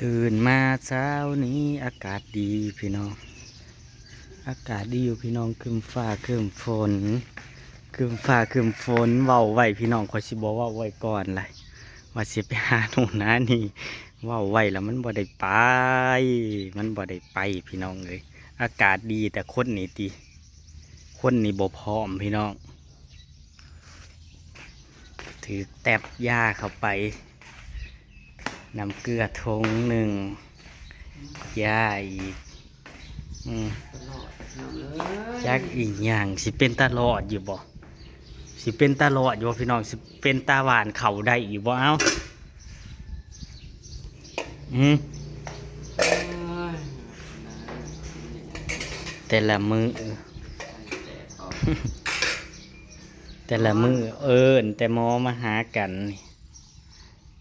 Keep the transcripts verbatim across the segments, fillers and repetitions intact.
ตื่นมาเช้านี้อากาศดีพี่น้อง อากาศดีอยู่พี่น้อง ครึ้มฟ้าครึ้มฝน ครึ้มฟ้าครึ้มฝน เว้าไว้พี่น้อง ข้อยสิบ่เว้าไว้ก่อนเลย ว่าสิไปหาโน่นหานี่ เว้าไว้แล้วมันบ่ได้ไป มันบ่ได้ไปพี่น้องเอ้ย อากาศดีแต่คนนี่ติ คนนี่บ่พร้อมพี่น้อง ถือแต๊บยาเข้าไป น้ำเกลือถุงหนึ่ง ยาอีก อืม ตลอดพี่น้องเอ้ย จักอีหยัง สิเป็นตาลอดอยู่บ่ สิเป็นตาลอดอยู่บ่พี่น้อง สิเป็นตาหว่านเข้าได้อยู่บ่ เอ้า อืม เอ้ย แต่ละมื้อ แต่ละมื้อเอิ้นแต่หมอมาหากันนี่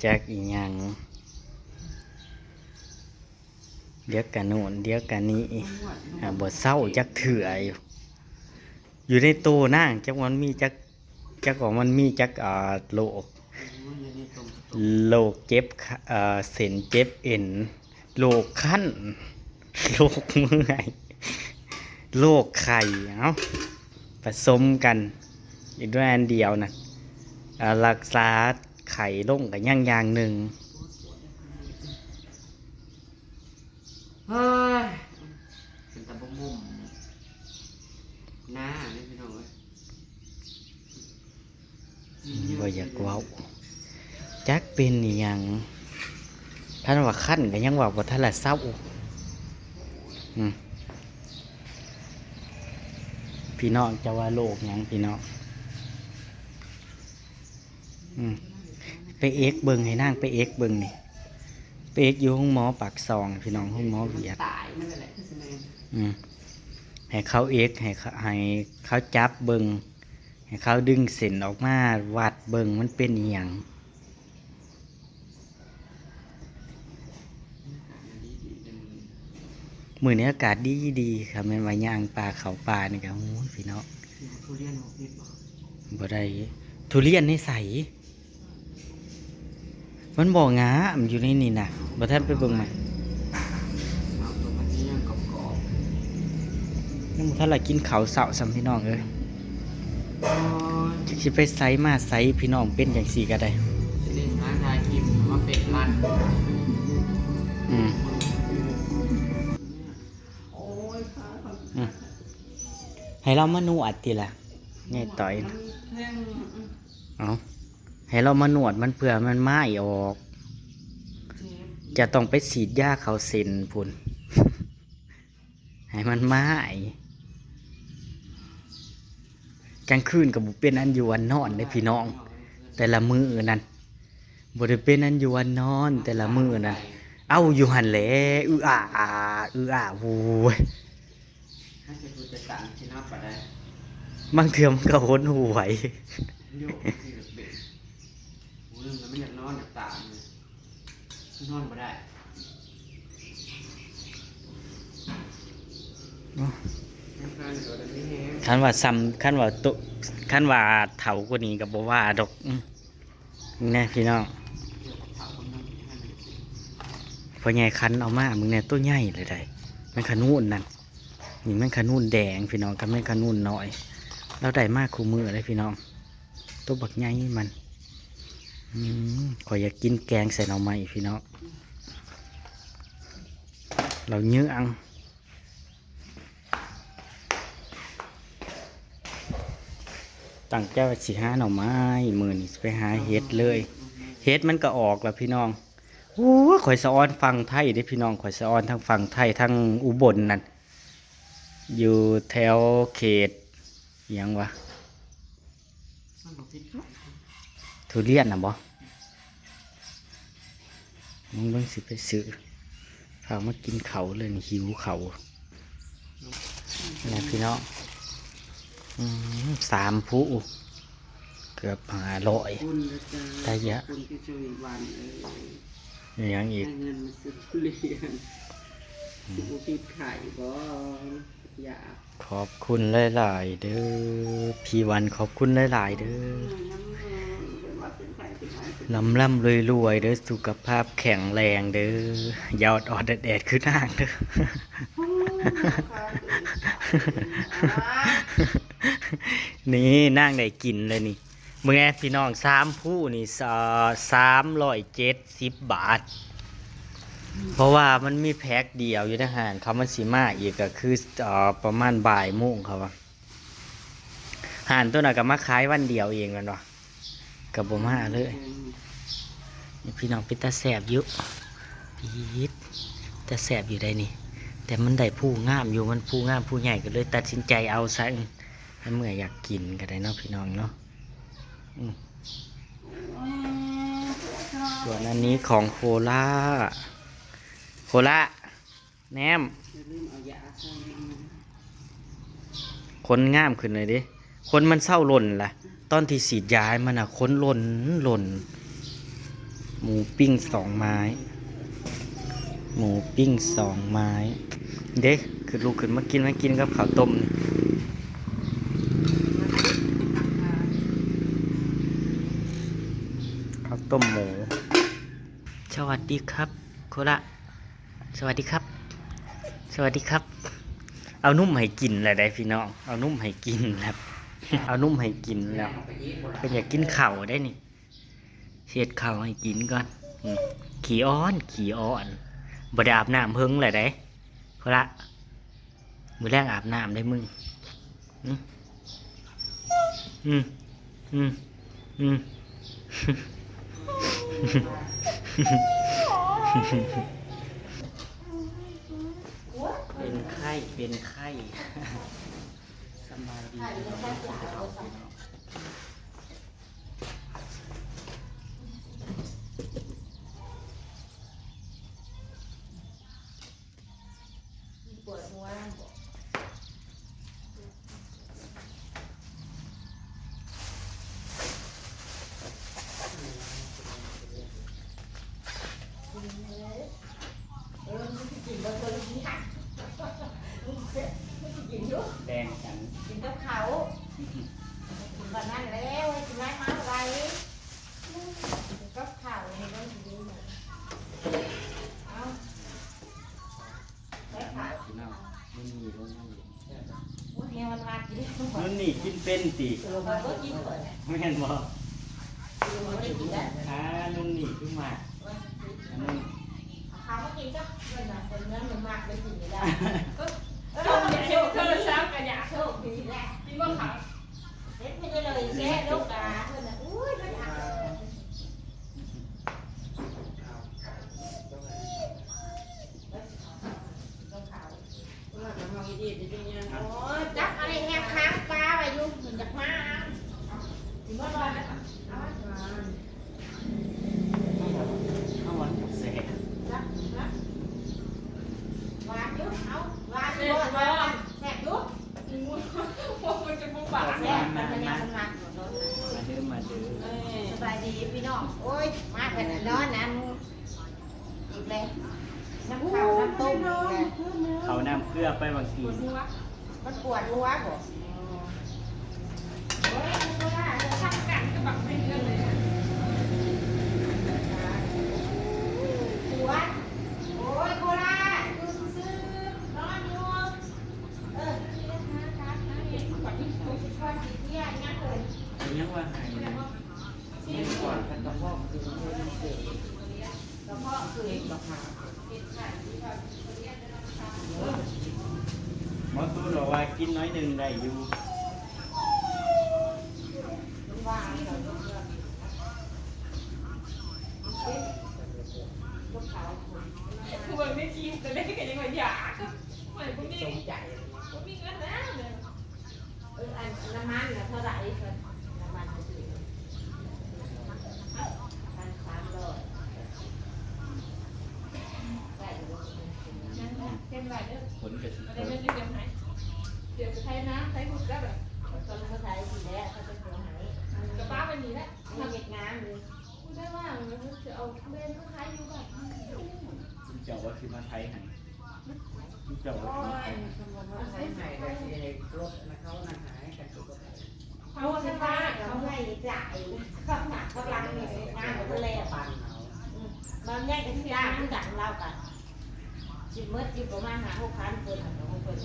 จักอีหยัง เดี๋ยวกะโน่น เดี๋ยวกะนี่ อ่า บ่เซาจักเทื่ออยู่ อยู่ในโตนาง จักมันมีจัก จักว่ามันมีจัก อ่า โรค โรคเจ็บขะ อ่า เส้นเจ็บเอ็น โรคคัน โรคเมื่อย โรคไข้ เอ้า ผสมกัน อีกด้วยอันเดียวนะ อ่า รักษาไข้ลงก็ยังอย่างหนึ่ง เฮ้ย เป็นตาบ่มุมหน้าเนี่ยพี่น้องเอ้ย บ่อยากเว้า จักเป็นอีหยัง คันว่าคันก็ยังว่าบ่ทันละเซา อืม พี่น้องจะว่าโรคหยังพี่น้อง อืม ไปเอ็กเบิ่ง ให้นางไปเอ็กเบิ่งนี่ ไปเอ็กอยู่โรงหมอปากซอง พี่น้อง โรงหมอเวียด ตายมันนั่นแหละคือสิแม่น อืม ให้เขาเอ็ก ให้เขา ให้เขาจับเบิ่ง ให้เขาดึงเส้นออกมาวัดเบิ่งมันเป็นอีหยัง มื้อนี้อากาศดีดี คันแม่นว่าย่างป่าเข้าป่านี่ก็ โอ้ย พี่น้อง ทุเรียนบ่ผิดบ่ บ่ได้ ทุเรียนในไส มันบ่งามอยู่ในนี่นะ บ่ทันไปเบิ่งมา เอาตัวมันยังกรอบๆ ยังบ่ทันละกินข้าวเช้าซ้ำพี่น้องเอ้ย โอ้ย จักสิไปไสมาไส พี่น้องเป็นจังซี่ก็ได้ สิเล่นหาถ่ายคลิปมาเป็นล้าน อืม โอ้ย อืม ให้เรามานวดติล่ะ ยายต่อย มันแท่ง เอา ให้เรามานวดมันเพื่อมันม้ายออก เจ็บ จะต้องไปฉีดยาเข้าเส้นพุ้น ให้มันม้าย กลางคืนก็บ่เป็นอันอยู่อันนอนเด้พี่น้อง แต่ละมื้อนั่น บ่ได้เป็นอันอยู่อันนอน แต่ละมื้อนั่น เอาอยู่หั่นแหละ อื้ออา อื้ออา โอ้ย ถ้าจะกูจะตังที่นับปะได้ บางเทื่อมันก็หนหวย โยกที่เบรก โอ้ย มันไม่อยากนอนอยากตามเลย นอนบ่ได้ เนาะ คันว่าซ้ำ คันว่าโต คันว่าเฒ่ากว่านี้ก็บ่ว่าดอก อืม นี่นะพี่น้อง พ่อใหญ่คันเอามา มึงเนี่ย ตัวใหญ่เลยได้ แม่งขนุนนั่น นี่แม่งขนุนแดงพี่น้อง กับแม่งขนุนน้อย เราได้มาคู่มื้อเลยพี่น้อง ตัวบักใหญ่มัน อืม ข้อยอยากกินแกงใส่หน่อไม้พี่น้อง เราเยื้อง ตั้งใจว่าสิหาหน่อไม้ มื้อนี้สิไปหาเห็ดเลย เห็ดมันก็ออกแล้วพี่น้อง โอ้ย ข้อยสะออนฝั่งไทยเด้พี่น้อง ข้อยสะออนทั้งฝั่งไทยทั้งอุบลนั่น อยู่แถวเขต อิหยังวะ มันบ่ผิดหรอก ทุเรียนน่ะบ่ มึงเบิ่งสิไปซื้อ พามากินเขาวเลยนี่ หิวเขาวนะพี่น้อง อืม สามผู้ เกือบห้าร้อย ขอบคุณนะจ๊ะ ได้เยอะ ขอบคุณพี่ชวีวันเอ้ย มีหยังอีก ให้เงินมาซื้อทุเรียน สิบ่ผิดไข่บ่ อยาก ขอบคุณหลายๆ เด้อ พี่วัน ขอบคุณหลายๆ เด้อ เออ น้ำเงิน เป็นหวัดเป็นไข้เป็น ลำลำรวยรวยๆเด้อ สุขภาพแข็งแรงเด้อ อย่าออดออดแอดแอดคือนางเด้อ นี่นางได้กินเลยนี่ เบิ่งแหน่พี่น้อง สามผู้นี่ เอ่อ สามร้อยเจ็ดสิบบาท เพราะว่ามันมีแพ็คเดียวอยู่ในห้างเขา มันสิมาอีกก็คือ เอ่อ ประมาณบ่ายโมงเขาว่า ห้างตัวนั้นก็มาขายวันเดียวเองแม่นบ่ ก็บ่มาเลย นี่พี่น้อง เป็นตาแซ่บอยู่ ปี๊ด ตาแซ่บอยู่ได้นี่ แต่มันได้ผู้งามอยู่ มันผู้งามผู้ใหญ่ ก็เลยตัดสินใจเอาซะ อืม ถ้าเมื่อยอยากกินก็ได้เนาะพี่น้องเนาะ อืม ส่วนอันนี้ของโคล่า โคล่า แนม คนงามขึ้นเลยเด้ คนมันเซาหล่นล่ะ ตอนที่ฉีดยาให้มันน่ะ คนหล่นหล่น หมูปิ้งสองไม้ หมูปิ้งสองไม้ เด้ คือลุกขึ้นมากิน มากินกับข้าวต้มนี่ ข้าวต้มหมู สวัสดีครับ โคละ สวัสดีครับ สวัสดีครับ เอานุ่มให้กินแล้วได้พี่น้อง เอานุ่มให้กินแล้ว เอานุ่มให้กินแล้ว เป็นอยากกินข้าวได้นี่ เฮ็ดข้าวให้กินก่อน อืม ขี้อ้อน ขี้อ้อน บ่ได้อาบน้ำเฮิงแล้วได้ โคละ มื้อแรกอาบน้ำได้มึง อืม อืม อืม อืม อืม เป็นไข้ เป็นไข้ สบายดีพี่น้อง ปวดหัวบ่ เออ มันสิกินบ่เทิงนี้ มันสิกินอยู่ แบ่งกัน กินกับข้าว กินแบบนั้นแล้ว กินไร้มาอะไร กินกับข้าวนี่ต้องกินอยู่ เอา ได้ข้าว พี่น้อง มันมีลงมาอยู่ โอ้ย แนวมันมากิน นุ่นนี่กินเป็นติ เออ มันก็กินก่อน แม่นบ่ เออ มันก็กินได้ อ่า นุ่นนี่คือมาก อันนั้น ข้าวมากินจ้ะ เพิ่นน่ะ เพิ่นเนื้อมันมากเลยกินไม่ได้ เออ เออ เดี๋ยวโทรศัพท์กันอย่า โชคดีแหละ กินบ่ข้าว เฮ็ดไม่ได้เลยแซ่ลูกหลานเพิ่นน่ะ อุ้ย มันหัก โอ้ย จับอะไรแหกค้างปลาไว้อยู่ มันอยากมา ถึงว่ารอแล้ว เอาไว้ ข้าวหวานกับแซ่บ จับ จับ หวานอยู่ เอา หวานอยู่ แซ่บอยู่ หวาน แซ่บอยู่ โอ้ย มันจะบ่หวาน แซ่บ มันจะยังมันหวานอยู่เนาะ มาเด้อ มาเด้อ เออ สบายดีพี่น้อง โอ้ย มากันนอนนะ อีกแล้ว น้ำข้าวน้ำต้มอีกแล้ว เขาน้ำเกลือไปบางที ปวดหัว มันปวดหัวบ่ โอ้ย โคราช เดี๋ยวทำกันก็แบบเป็นเรื่องเลยนะ ปวด โอ้ย โคราช อยู่ซื่อๆ นอนอยู่ เออ นี่นะคะ ครับ นี่ ก่อนที่เขาจะคลอด สิเที่ยงเนี่ยเพิ่น ยังว่าหายนะ นี่ก่อน กระเพาะคือ กระเพาะคือ หมอตูนบอกว่ากินน้อยหนึ่งได้อยู่ มันว่า คือเบิ่งในคลิปแต่เล่นกันยังไงอยาก เหมือนบ่มี สนใจ บ่มีเงินนะ เออ อันน้ำมันน่ะเท่าไหร่ น้ำมันซื้อ พันสามร้อย ได้อยู่บ่ ยังนะ เต็มร้อยเด้อ ผลกระสิบ อันนี้ไม่ได้เตรียมให้ เดี๋ยวไปไถนา ไถหุดแล้วแบบ ตอนมาไถสิแล้ว เขาจะเสียหาย กระเป๋าไปนี่แหละ ไม่เฮ็ดงานเลย ผู้ได้ว่ามันจะเอาแบรนด์มาขายอยู่บ้าน เจ้าว่าสิมาไถให้ เจ้าว่า โอ้ สิมาไถ ย สมมุติว่าไถให้ก็สิให้รถนะ เขานะ หายกันสุขภาพ เขาสิพาเขาให้จ่ายเขาหนักกำลังนี่งานก็แล้ว อืม บางแง่ก็สิจ้างคือกัน เราก็สิเมิดอยู่ประมาณห้าหกพัน เพิ่นหั้นก็ของเพิ่น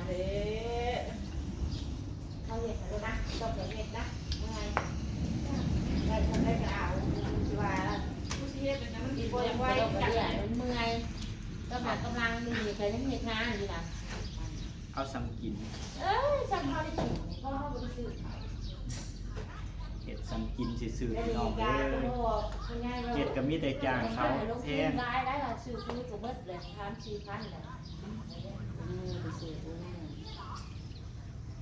เด้ เขาเฮ็ดแล้วนะ ต้องไปเฮ็ดนะ เมื่อย ได้ทำได้ก็เอา คือว่า ผู้สิเฮ็ดนะ มันสิบ่อยากไว มันเมื่อย กำลัง กำลังนี่ก็ยังเฮ็ดงานอยู่นะ เอาส่ำกิน เอ้ย ส่ำเขาได้กิน เพราะเขาบ่ได้ซื้อ เฮ็ดส่ำกินซื่อๆ พี่น้องเอ้ย เฮ็ดก็มีแต่จ้างเขาแพง ลายได้ล่ะ ซื้อปุ๋ยก็เบิดเลย สามสี่พันเลย อืม ไปซื้อปุ๋ย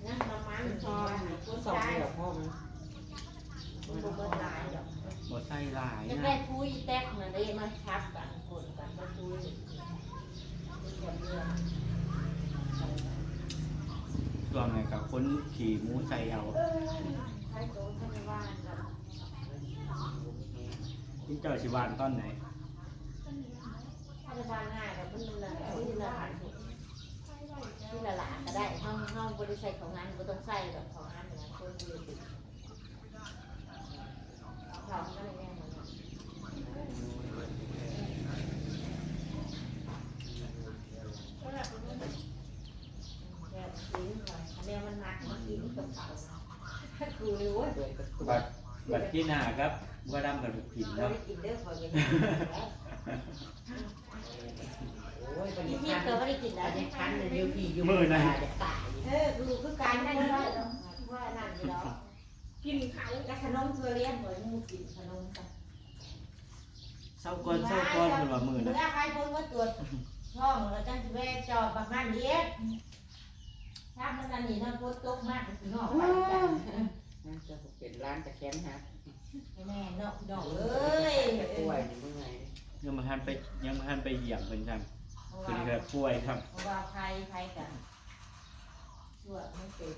ยังประมาณ พอ สองเดือนพอไหม มันบ่เบิดหลายดอก บ่ใส่หลาย อยาก นะ ได้ปุ๋ยแต๊กน่ะเด้ มาทับกัน ปนกันกับปุ๋ย ช่วงไหนกับคนขี่หมูใส่เอา เออ ใครโตใครในบ้านก็ คุณเจ้าสิหว่านตอนไหน ถ้าจะหว่านง่ายก็มันละ ที่ละหลาน ที่ละหลานก็ได้ เฮา เฮาบ่ได้ใส่ของงาน บ่ต้องใส่ดอกของงานนะ คนบ่ได้ติด เขาก็เลยแม่นมันเนาะ แนวมันมักมากินกับเขา กูเลยโว้ย บัด บัดที่หน้าครับ บ่ดำกับลูกชิ้น บ่ เนาะ ได้กินเด้อ ข้อยก็ยังกินแล้ว โอ้ย อียิปต์ก็บ่ได้กินแล้ว คันอยู่พี่อยู่ มื้อนั้น ตาย เออ กูคือกันนั่นเนาะ ว่านั่นอยู่ดอก กินเขา แต่ขนมทุเรียน บ่ได้กินขนมกัน เซาก่อน เซาก่อน เพิ่นว่ามื้อนั้น เมื่อใครเพิ่นว่าตรวจท้อง แล้วจังสิแวะจอบบักนั่นอีก ถ้ามันอันนี้นะ ฝนตกมากก็สินอกไปกัน มันจะเป็นร้านตะแคงหัก แม่เนาะ พี่น้องเอ้ย จะป่วยนี่เมื่อย ยังบ่ทันไป ยังบ่ทันไปเยี่ยมเพิ่นซ้ำ เพราะว่า เพิ่นก็ป่วยซ้ำ เพราะว่าไผ ไผกัน ชั่วมันเป็น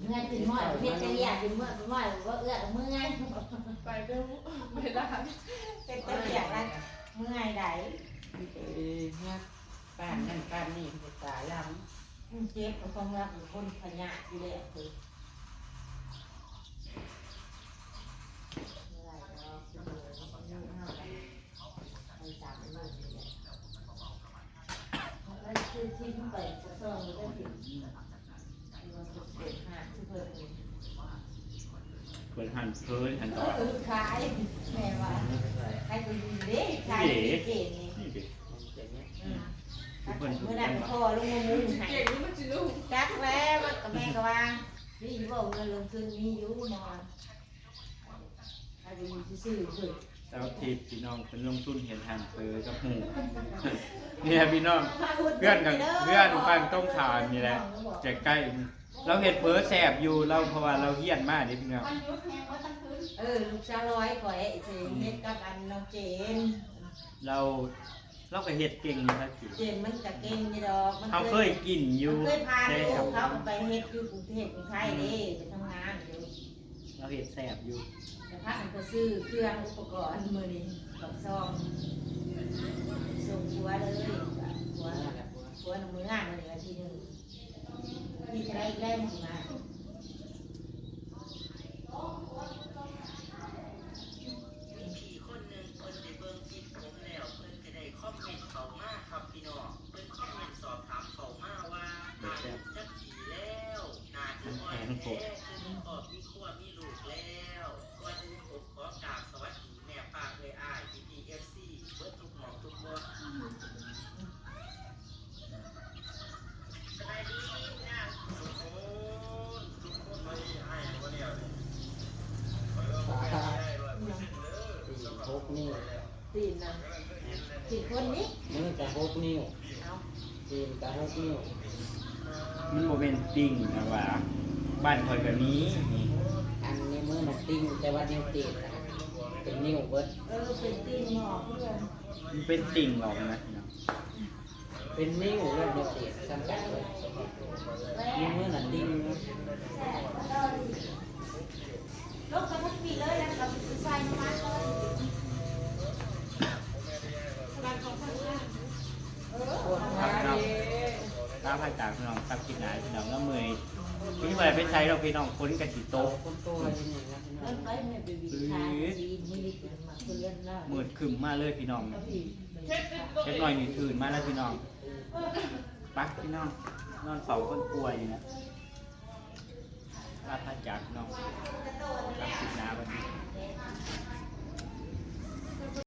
เมื่อถึงเมื่อเฮ็ดแต่เวียก ถึงเมื่อ ถึงเมื่อ บ่เอื้อ เมื่อย ไปเด้อ ไปร้าน เป็นแต่เวียกแล้ว เมื่อยใด เอ้ย งาน บ้านนั่นบ้านนี่ไปตายหลัง อืม เจ็บก็ต้องรับคนพยาธิอยู่แล้วคือ เมื่อยเนาะ คือเมื่อยเนาะ ไปตามเรื่องนี่แหละ แล้วคือที่ไปก็ต้องไปถึง เพิ่นหั่นเพิ่นหั่นต่อ เออ ขาย แม่ว่า ขายก็ดีเด้ ขายเก่งนี่ นี่เด้ อืม เพิ่น เมื่อนั้นพ่อลงมามุ่งให้ เก่งนี่มันสิลูก จักแล้ว มันก็แม่ก็ว่า นี่อยู่บ่ เงินลงทุนมีอยู่นอน ขายก็อยู่ซื่อๆ เพิ่น เสาร์อาทิตย์พี่น้องเพิ่นลงทุนเฮ็ดหั่นเพิ่นกับหมู เนี่ยพี่น้อง เพื่อนกัน เพื่อนบ้านตรงข้ามนี่แหละ ใกล้ๆ เราเฮ็ดเผลอแซ่บอยู่ เรา เพราะว่าเราเฮี้ยนมาเด้พี่น้อง วันหยุดแฮงว่าตั้งคืน เออ ลูกสาวร้อยข่อยสิเฮ็ดกับอันน้องเจน เรา เราก็เฮ็ดเก่งอยู่ครับกิน เจนมันก็เก่งอยู่ดอก มัน เราเคยกินอยู่ มันเคยพา แต่ ลูกเขาไปเฮ็ดอยู่กรุงเทพฯ กรุงไทยเด้ ไปทำงานอยู่ เราเฮ็ดแซ่บอยู่ แต่พากันไปซื้อเครื่องอุปกรณ์มื้อนี้ บักซอง ส่งผัวเลย ผัว ผัวมื้องานมื้อนี้วันที่หนึ่ง นี่จะได้อีกแล้วมึงมา มีพี่คนหนึ่งเพิ่นได้เบิ่งคลิปผมแล้ว เพิ่นก็ได้คอมเมนต์เข้ามาครับพี่น้อง เพิ่นคอมเมนต์สอบถามเข้ามาว่า อายุจักปีแล้ว หน้าคืออ่อนแท้ คือมีครอบมีครัวมีลูกแล้ว ก่อนอื่นผมขอกราบสวัสดีแม่ป้าเอื้อยอ้าย พี่ๆ เอฟซี เบิดทุกหม่องทุกบ่อน ตีนหกนิ้ว ตีนนะ ตีนคนนี้ มือก็หกนิ้ว เอา ตีนก็หกนิ้ว มันบ่แม่นติ่งนะว่า บ้านข่อยก็มีนี่ อันนี้มือน่ะติ่ง แต่ว่านิ้วตีนน่ะเป็นนิ้วเบิด เออ เป็นติ่งหมอเพื่อน มันเป็นติ่งออกนะ เป็นนิ้วเลย เดี๋ยวเตะซ้ำกันเลย นิ้วมือน่ะติ่ง ลงไปทั้งปีเลย แล้วก็ไปใส่น้ำมันเลย ปวดขาเด้ ตามไผ ตากพี่น้อง ตับกินหนาพี่น้อง แล้วเมื่อยพี่ว่าไปใส่เราพี่น้อง ฝนกะสิตก คนโตอะไรอย่างเงี้ยนะพี่น้อง เดินไปไม่ไปบีบขาสีนี่มาเพื่อนหน้า มืดครึ้มมาเลยพี่น้อง พี่ เล็กน้อยนี่ตื่นมาแล้วพี่น้อง ปักพี่น้อง นอนเฝ้าคนป่วยนี่นะ ลาพระจากพี่น้อง ตับกินหนาวันนี้